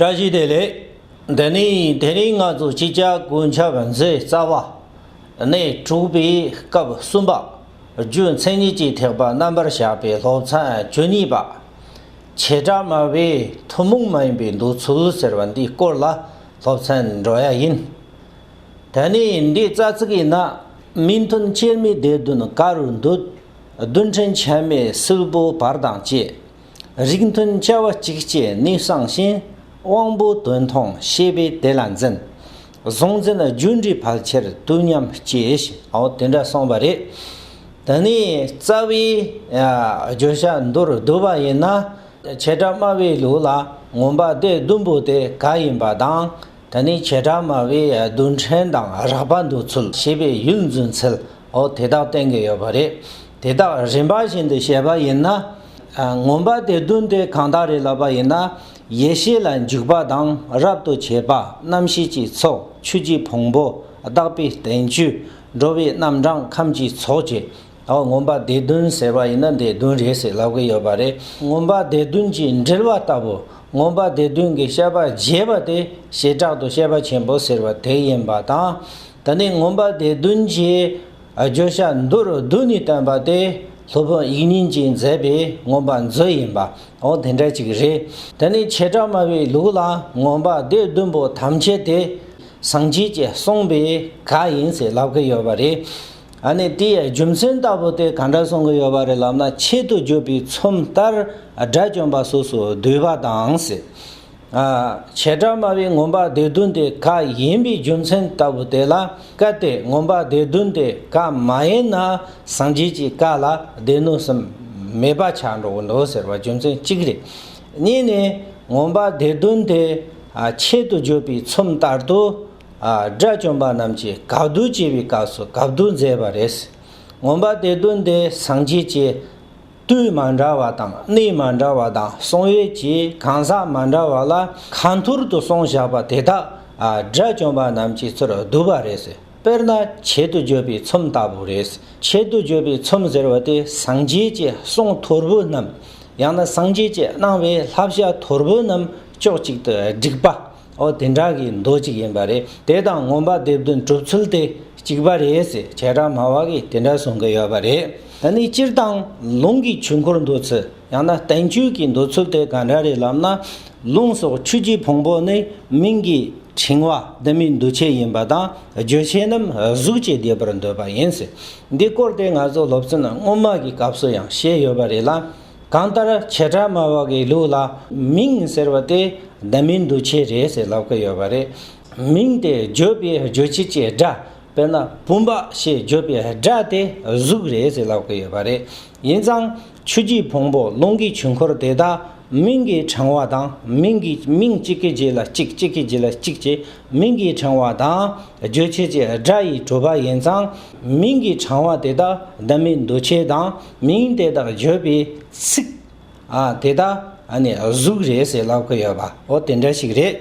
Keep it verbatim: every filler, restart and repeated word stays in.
བཀྲ་ཤིས་བདེ་ལེགས། འདི་ནི་དེ་རིང་ང་ཚོ་ཕྱི་རྒྱལ་གོ་ཆ་བ་མཛོད་རྩ་བ་ནས་དྲུག་པའི་སྐབས་གསུམ་པ་རྒྱུ་མཚན་ཉིད་ཀྱི་ཐེག་པ་རྣམ་པར་གཞག་པའི་སློབ་ཚན་བཅུ་གཉིས་པ། བྱེ་བྲག་སྨྲ་བའི་ཐུན་མོང་མ་ཡིན་པའི་འདོད་ཚུལ་ཟེར་བ་འདིའི་སྐོར་ལ་སློབ་ཚན་འགྲོ་ཡ་ཡིན། ད་ནི་འདི་རྩ་ཚིག་ཡིན་ན། མི་མཐུན་དཔྱད་མེད་སྡེ་བདུན་ག་རུ་འདུས། རྡུལ་ཕྲན་ཆ་མེད་སིལ་བུ་བར་དང་བཅས། རིགས་མཐུན་བྱ་བ་གཅིག་བྱས་ནུས་བསྲངས་ཤིང་། དབང་པོ་དོན་མཐོང་ཤེས་པས་དེ་ལ་འཛིན། གཟུང་འཛིན་རྒྱུ་འབྲས་ཕལ་ཆེར་དུས་མཉམ་སྐྱེ་ཞེས། འོ་དེ་འདྲ་གསུངས་པ་རེད། ད་ནི་རྩ་བའི་ཨ་བརྗོད་བྱ་མདོར་བསྡུས་པ་ཡིན་ན། བྱེ་བྲག་སྨྲ་བའི་ལུགས་ལ་མངོན་པ་སྡེ་བདུན་པོ་དེ་ག་ཡིན་པ་དང་། ད་ནི་བྱེ་བྲག་སྨྲ་བའི་རྡུལ་ཕྲན་དང་རགས་པ་འདོད་ཚུལ་ཞེས་པའི་ཡུལ་འཛིན་ཚུལ། འོ་དེ་དག་བསྟན་གྱི་ཡོད་པ་རེད། དེ་དག་རིམ་པ་བཞིན་དུ་བཤད་པ་ཡིན་ན། ཨ་མངོན་པ་སྡེ་བདུན་དེ་གང་དག་རེད་ལབ་པ་ཡིན་ན། ཡེ་ཤེས་ལ་འཇུག་པ་དང་རབ་ཏུ་བྱེད་པ། རྣམ་ཤེས་ཀྱི་ཚོགས། ཆོས་ཀྱི་ཕུང་པོ། དག་པའི་བསྟན་བཅོས། འགྲོ་བའི་རྣམ་གྲངས། ཁམས་ཀྱི་ཚོགས་བཅས། འོ་མངོན་པ་སྡེ་བདུན་ཟེར་བ་ཡིན་ན་འདི་བདུན་རེད་ཟེར་ལབ་ཀྱི་ཡོད་པ་རེད། མངོན་པ་སྡེ་བདུན་གྱི་འགྲེལ་བ་ལྟ་བུ། མངོན་པ་སྡེ་བདུན་གྱི་བཤད་པ་རྒྱས་པ་དེ་བྱེ་བྲག་ཏུ་བཤད་པ་ཆེན་པོ་ཟེར་བ་དེ་ཡིན་པ་དང་། ད་ནི་མངོན་པ་སྡེ་བདུན་གྱི་བརྗོད་བྱ་མདོར་བསྡུས་ནས་བསྟན་པ་དེ་སློབ་དཔོན་དབྱིག་གཉེན་གྱིས་མཛད་པའི་མངོན་པ་མཛོད་ཡིན་པ། འོ་དེ་འདྲ་ཅིག་རེད། ད་ནི་བྱེ་བྲག་སྨྲ་བའི་ལུགས་ལ་མངོན་པ་སྡེ་བདུན་པོ་ཐམས་ཅད་དེ། སངས་རྒྱས་ཀྱིས་གསུངས་པའི་བཀའ་ཡིན་ཟེར་ལབ་ཀྱི་ཡོད་པ་རེད། ཨ་ནི་དེའི་རྒྱུ་མཚན་ལྟ་བུ་དེ་ག་འདྲ་གསུང་གི་ཡོད་པ་རེད་ལབ་ན། ཆེད་དུ་བརྗོད་པའི་ཚོམས་ལྟར་དགྲ་བཅོམ་པ་སོ་སོ་བསྡུས་པ་དང་ཟེར། ཨ་བྱེ་བྲག་སྨྲ་བའི་མངོན་པ་སྡེ་བདུན་དེ་བཀའ་ཡིན་པའི་རྒྱུ་མཚན་ལྟ་བུ་དེ་ལ། གལ་ཏེ་མངོན་པ་སྡེ་བདུན་དེ་བཀའ་མ་ཡིན་ན། སངས་རྒྱས་ཀྱི་བཀའ་ལ་སྡེ་སྣོད་གསུམ་མེད་པ་ཆགས་འགྲོ་གི་འདུག་ཟེར་བ་རྒྱུ་མཚན་གཅིག་རེད། གཉིས་ནས་མངོན་པ་སྡེ་བདུན་དེ་ཨ་ཆེད་དུ་བརྗོད་པའི་ཚོམས་ལྟར་དུ། ཨ་དགྲ་བཅོམ་པ་རྣམས་ཀྱིས་གབ་བསྡུར་བྱས་པའི་སྐབས་སུ་གབ་བསྡུར་མཛད་པ་རེད། མངོན་པ་སྡེ་བདུན་དེ་སངས་རྒྱས་ཀྱི་དུས་མ་འདྲ་བ་དང་གནས་མ་འདྲ་བ་དང་གསུང་ཡུལ་གྱི་གང་ཟག་མ་འདྲ་བ་ལ་ཁ་ཐོར་དུ་གསུངས་བཞག་པ་དེ་དག་ཨ་དགྲ་བཅོམ་པ་རྣམས་ཀྱིས་ཚུར་བསྡུས་པ་རེད་ཟེར། དཔེར་ན་ཆེད་དུ་བརྗོད་པའི་ཚོམས་ལྟ་བུ་རེད། ཆེད་དུ་བརྗོད་པའི་ཚོམས་ཟེར་བ་དེ་སངས་རྒྱས་ཀྱི་གསུང་ཐོར་བུ་རྣམས། ཡང་ན་སངས་རྒྱས་ཀྱིས་གནང་བའི་བསླབ་བྱ་ཐོར་བུ་རྣམས་ཕྱོགས་གཅིག་ཏུ་བསྒྲིགས་པ། འོ་དེ་འདྲ་གི་མདོ་གཅིག་ཡིན་པ་རེད། དེ་དང་མངོན་པ་སྡེ་བདུན་གྲུབ་ཚུལ་དེ་གཅིག་པ་རེད་ཟེར་བྱེ་བྲག་སྨྲ་བ་གིས་དེ་འདྲ་གསུང་གི་ཡོད་པ་རེད། ད་ནི་སྤྱིར་བཏང་ལུང་གི་ཆོས་འཁོར་འདོད་ཚུལ། ཡང་ན་བསྟན་བཅོས་ཀྱི་འདོད་ཚུལ་དེ་ག་འདྲ་རེད་ལབ་ན། ལུང་སོགས་ཆོས་ཀྱི་ཕུང་པོ་ནི་མིང་གི་ཕྲེང་བ་ལྡན་མིན་འདུ་བྱེད་ཡིན་པ་དང་། རྗོད་བྱེད་རྣམས་གཟུགས་ཀྱི་བསྡུས་པར་འདོད་པ་ཡིན་ཟེར། འདིའི་སྐོར་དེ་ང་ཚོ་སློབ་ཚན་སྔོན་མ་གི་སྐབས་སུ་ཡང་བཤད་ཡོད་པ་རེད་ལ། གང་ལྟར་བྱེ་བྲག་སྨྲ་བ་གི་ལུགས་ལ་མིང་ཟེར་བ་དེ་ལྡན་མིན་འདུ་བྱེད་རེད་ཟེར་ལབ་ཀྱི་ཡོད་པ་རེད། མིང་དེ་བརྗོད་པའི་རྗོད་བྱེད་ཀྱི་སྒྲ། དཔེར་ན་བུམ་པ་ཞེས་བརྗོད་པའི་སྒྲ་དེ་གཟུགས་རེད་ཟེར་ལབ་ཀྱི་ཡོད་པ་རེད། ཡིན་ཙང་ཆོས་ཀྱི་ཕུང་པོ་ལུང་གི་ཆོས་འཁོར་དེ་དག་མིང་གི་ཕྲེང་བ་དང་། མིང་གི་མིང་གཅིག་གི་རྗེས་ལ་གཅིག་གཅིག་གི་རྗེས་ལ་གཅིག་བྱས། མིང་གི་ཕྲེང་བ་དང་རྗོད་བྱེད་ཀྱི་སྒྲ་ཡིས་གྲུབ་པ་ཡིན་ཙང་། མིང་གི་ཕྲེང་བ་དེ་དག་ལྡན་མིན་འདུ་བྱེད་དང་། མིང་དེ་དག་བརྗོད་པའི་ཚིག་ཨ་དེ་དག་ཨ་ནི་གཟུགས་རེད་ཟེར་ལབ་ཀྱི་ཡོད་པ། འོ་དེ་འདྲ་ཞིག་རེད།